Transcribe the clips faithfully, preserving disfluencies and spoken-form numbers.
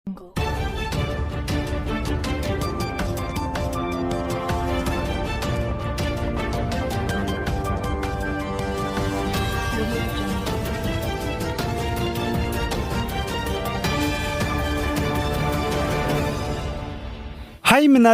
Haimena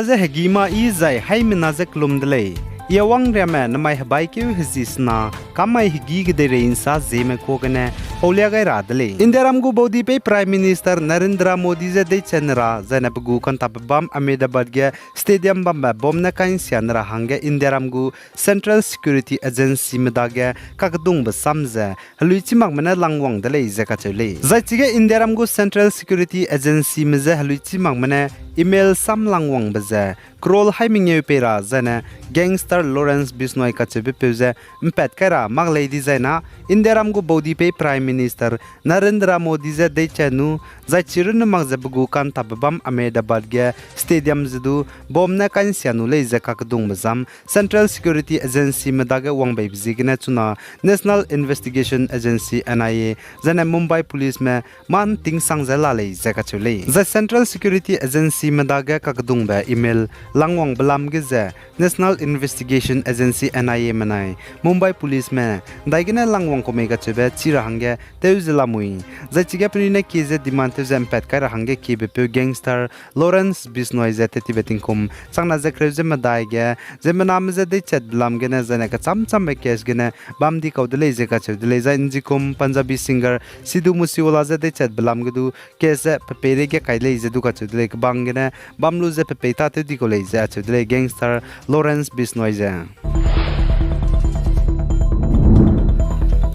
je hegî ma yi zai haimena je kelum de lei. Iawang riame namai hebaikeu hezi sena, kamai hegî kedeirei nsa zieme kuâ gene paulia gai ra de lei. Indiaram gu baudipei Prime Minister Narendra Modi je deichane ra, zaine pe gu kantabe bam Ahmedabad ge stadium bambe bomb ne kainsia ne ra hangge Indiaram gu Central Security Agencyme dage kakdungbe sam ze heluichi makme ne langwang de lei ze kacheu lei. Zai chige Indiaram gu Central Security Agencyme je heluichi makme ne email sam langwangbe ze crore hai mengeu pei ra zaine gangster Lawrence Bishnoi kacheube peu ze mpat kai ra mak lei dizai na, Indiaram gu baudipei Prime Minister Narendra Modi je deichanu, zai chirunne mak ze pe gu kantabe bam Ahmedabad ge stadium ze du bomb ne kainsia nu lei ze kakdungbe zam Central Security Agencyme dage wangbeibe ziegene chuna National Investigation Agency, N I A, zaine Mumbai Policeme mâ ’ntingsang ze la lei ze kacheu lei. Zai Central Security Agencyme dage kakdungbe email langwangbe lam ge ze National Investigation Agency, N I A menai Mumbai Policeme ’ndaigene langwang ku mei kacheube chi ra hangge tew ze lamui. Zai chige penui ne kie ze demand tew ze mpat kai ra hangge kiebe peu gangster Lawrence Bishnoi ze tettibe tingkum changna ze kereu ze medai ge, ziemmename je deichatbe lam gene zaine kechâm châmbe case gene bam di kau de lei ze kacheu de lei. Zai ’njikum Punjabi singer Sidhu Moosewala je deichatbe lam ge du case ze pe peireige kai lei ze du kacheu de lei. Kebang gene bam lu ze pe pei tâtew di kau lei ze acheu de lei gangster Lawrence Bishnoi ze.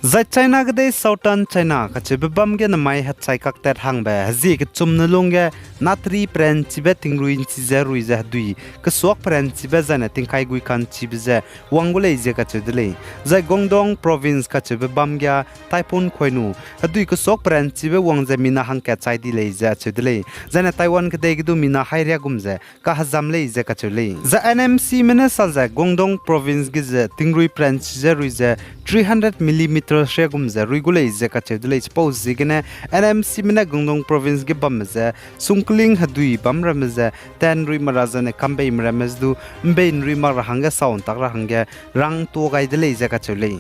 Zai China kedei Southern China kacheube bam ge namai hechai kaktat hangbe hezie kechumne lungge natri peranchibe tingrui ’nchi ze rui ze hedui kesuak peranchibe zaine tingkai gui ka'nchibe ze wang gu lei ze kacheu de lei. Zai Guangdong Province kacheube bam ge Typhoon Khoinu hedui kesuak peranchibe wang ze mina hangkat chai di lei ze acheu de lei. Zaine Taiwan kedei ge du mina hai riagum ze kahezam lei ze kacheu lei. Zai N M Cme ne sa ze Guangdong Province ge ze tingrui peranchi ze rui ze three hundred millimeter riagum ze rui gu lei ze kacheu de lei. Chipau ziegene N M Cme ne Guangdong Province ge bamme ze sungkling hedui bam ramme ze ten rui mak ra zaine kambeime ramme ze du ’mbei ’nrui mak ra hangge sau ’ntak ra hangge rangtuâ gai de lei ze kacheu lei.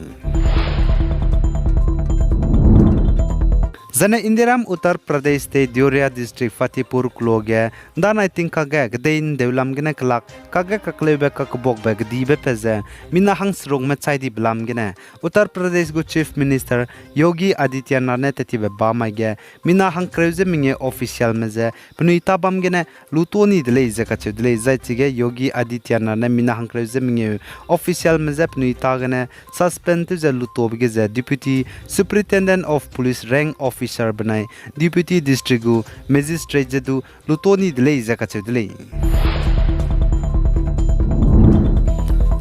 Zaine Indiaram Uttar Pradesh State Deoria District Fatehpur Klo ge ’ndanai tingkak ge kedei ’ndeu lam gene kelak kakge kakleube kakebakbe kedibe pat ze mina hangserukme chai dibe lam gene Uttar Pradesh gu Chief Minister Yogi Adityanath ne tettibe bam mai ge mina hangkereu ze mengeu officialme je penui tâ bam gene lutuâ ni de lei ze kacheu de lei. Zai chige Yogi Adityanath ne mina hangkereu ze mengeu officialme je penui tâ gene suspend tew ze lutuâbe ge ze Deputy Superintendent of Police rank officer benai Deputy District gu Magistrate je du lutuâ ni de lei ze kacheu de lei.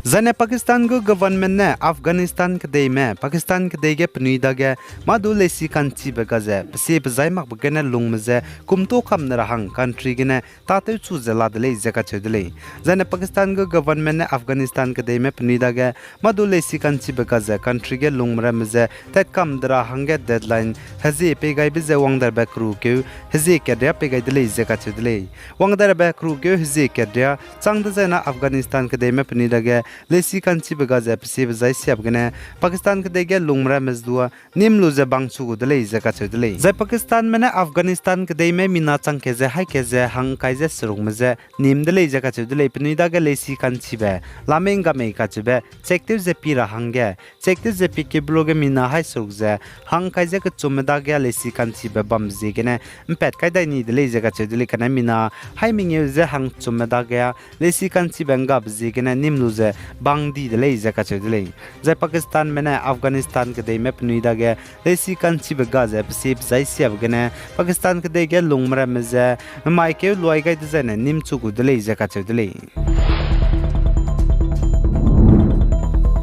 Zaine Pakistan gu government ne Afghanistan kedeime Pakistan kedei ge penui dage mâ du leisi ka'nchibe ga ze pesie pezai makbe gene lungme ze kumtuâ kam ne ra hang country gene tâtewchu ze la de lei ze kacheu de lei. Zaine Pakistan gu government ne Afghanistan kedeime penui dage mâ du leisi ka'nchibe ga ze country ge lungme ramme ze tatkam de ra hangge deadline hezie pei gaibe ze wangdaibe kerukeu hezie katria pei gai de lei ze kacheu de lei. Wangdaibe kerukeu hezie katria chang dezai na Afghanistan kedeime penui dage leisi ka'nchibe ga ze pesie pezai siabe gene Pakistan kedei ge lungme ramme ze dua nîm lu ze bangchu gu de lei ze kacheu de lei. Zai Pakistanme ne Afghanistan kedeime mina chang ke ze hai ke ze hangkai ze serukme je nîm de lei ze kacheu de lei. Penui dage leisi ka'nchibe, lamei ’nggamei kacheube check tew ze pi ra hangge, check tew ze pi keube luge mina hai seruk ze hangkai ze kechumme dage leisi ka'nchibe bambe ziegene mpat kai dai ni de lei ze kacheu de lei. Kane mina hai mengeu ze hangchumme dage leisi ka'nchibe ’nggabe ziegene nîm lu ze bang di de lei ze kacheu de lei. Zai Pakistanme ne Afghanistan kedeime penui dage leisi ka'nchibe ga ze pesie pezai siabe gene Pakistan kedei ge lungme ramme ze memaikeu luai gai dezaine nîmchu gu de lei ze kacheu de lei.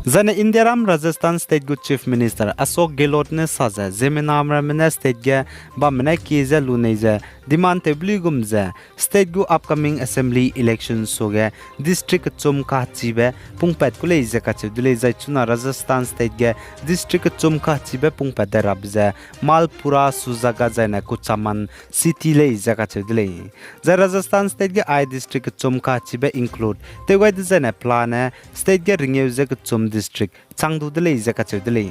Zaine Indiaram Rajasthan State gu Chief Minister Ashok Gehlot ne sa ze ziemmename ramme ne state ge bamme ne kie ze lunei ze demand tewbe luigum ze state gu upcoming assembly election suage district kechum kachibe pungpat ku lei ze kacheu de lei. Zai chuna Rajasthan state ge district kechum kachibe pungpat dai rabe ze Malpura, Sujagaon zaine Kochaman city lei ze kacheu de lei. Zai Rajasthan state ge ai district kechum kachibe include tew gai dezaine pelane state ge ringeu ze kechum district chang du de lei ze kacheu de lei.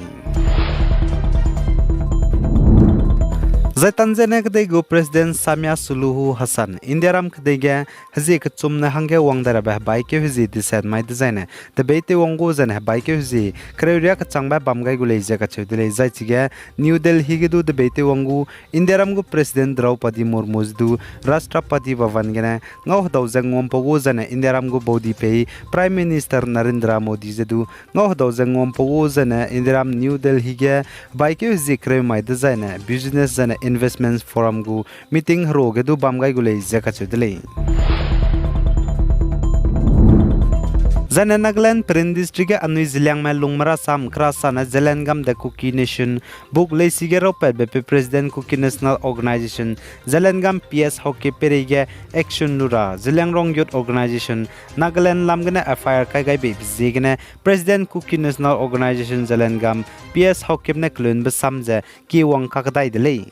Zai tanzene kedei gu President Samia Suluhu Hassan Indiaram kedei ge hezie kechum ne hangge wang dai rabe hebaikeu hezie deset mai dezaine tebeitew wang gu zaine hebaikeu hezie kereu riak kechangbe bam gai gu lei ze kacheu de lei. Zai chige New Delhi ge du tebeitew wang gu Indiaram gu President Draupadi Murmu ze du Rashtrapati Bhavan gene ngau hedau ze nguampau gu zaine Indiaram gu baudipei Prime Minister Narendra Modi ze du ngau hedau ze nguampau gu zaine Indiaram New Delhi ge hebaikeu hezie kereu mai dezaine Business zaine Investments Forum gu meeting heruage du bam gai gu lei ze kacheu de lei. Zaine Nagaland Peren District ge anui Zeliangme lungmerasam kerasane Zeliangamde Kuki Nation buk leisi ge raupatbe pe President Kuki National Organisation Zeliangam P S Haokip peireige action lu ra Zeliangrong Youth Organisation Nagaland lam gene F I R kai gai beibe ziegene President Kuki National Organisation Zeliangam P S Haokip ne kelunbe sam ze kiwang kakdai de lei.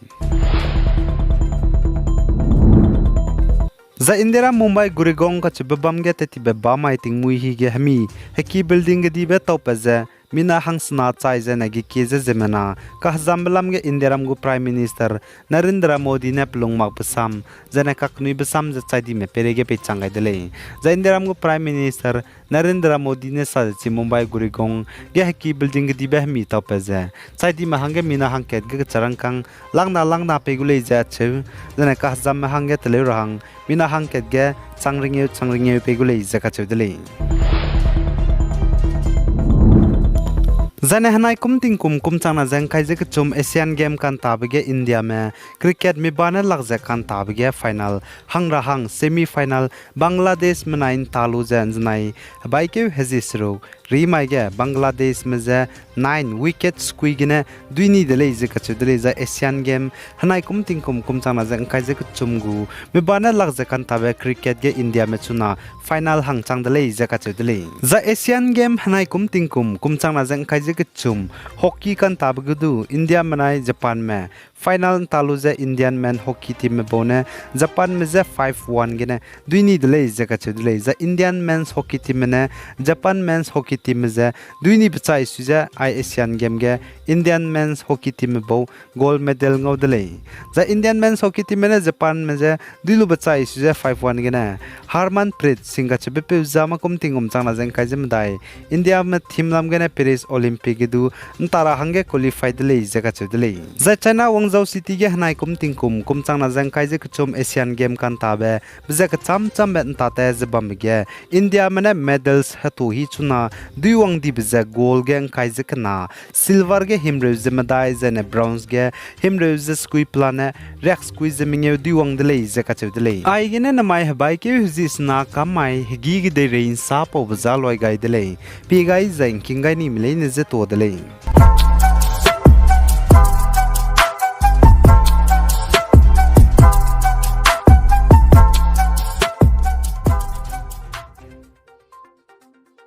Zai Indiaram Mumbai Gurgaon kacheube bam ge tettibe bamai tingmuî hige hemi heki building gedibe taupat ze mina hangsena chai zaine gekie ze ziemmena kahezambe lam ge Indiaram gu Prime Minister Narendra Modi ne pelung makbe sam zaine kaknuibe sam ze chaidime peireige peichang gai de lei. Zai Indiaram gu Prime Minister Narendra Modi ne sa ze chi Mumbai Gurgaon ge heki building gedibe hemi taupat ze chaidime hangge mina hangkat ge kecharangkang langna langna pei gu lei ze acheu, zaine kahezamme hangge teleu ra hang mina hangkat ge chang ringeu chang ringeu pei gu lei ze kacheu de lei. Zaine henai kum tingkum kum changna ze ngkai ze kechum Asian Game kantabe ge Indiame cricket mi ba ne lak ze kantabe ge final hang ra hang semi final Bangladesh menai nta lu ze nzenai hebaikeu hezie seruk rimai ge Bangladeshme ze nine wicket sekui gene duini de lei ze kacheu de lei. Zai Asian Game henai kum tingkum kum changna ze ngkai ze kechum gu mi ba ne lak ze kantabe cricket ge Indiame chuna final hangchang de lei ze kacheu de lei. Zai Asian Game henai kum tingkum kum changna ze ngkai ze kechum hockey kantabe ge du Indiame nai Japanme final nta lu ze Indian men hockey teamme bau ne Japanme je five one gene duini de lei ze kacheu de lei. Zai Indian men's hockey teamme ne Japan men's hockey teamme je duini bechai sui ze ai Asian Game ge Indian men's hockey teamme bau gold medal ngau de lei. Zai Indian men's hockey teamme ne Japanme je dui lu bechai sui ze five one gene Harmanpreet Singh kacheube peu zame kum tingkum changna ze ngkai ze medai Indiame team lam gene Paris Olympic ge du nta ra hangge qualify de lei ze kacheu de lei. Zai China Guangzhou City ge henai kum tingkum kum changna ze ngkai ze kechum Asian Game kantabe be ze kecham chambe ntate ze bambe ge Indiame ne medals hetu hi chuna duiwang dibe ze gold ge ngkai ze kena, silver ge himreu ze medai zaine bronze ge himreu ze sekui pelane riak sekui ze mengeu duiwang de lei ze kacheu de lei. Aigene namai hebaikeu hezie sena kam mai hegî gedeirei nsa paube za luai gai de lei. Pie gai zai ngking gai nime leine je tuâ de lei.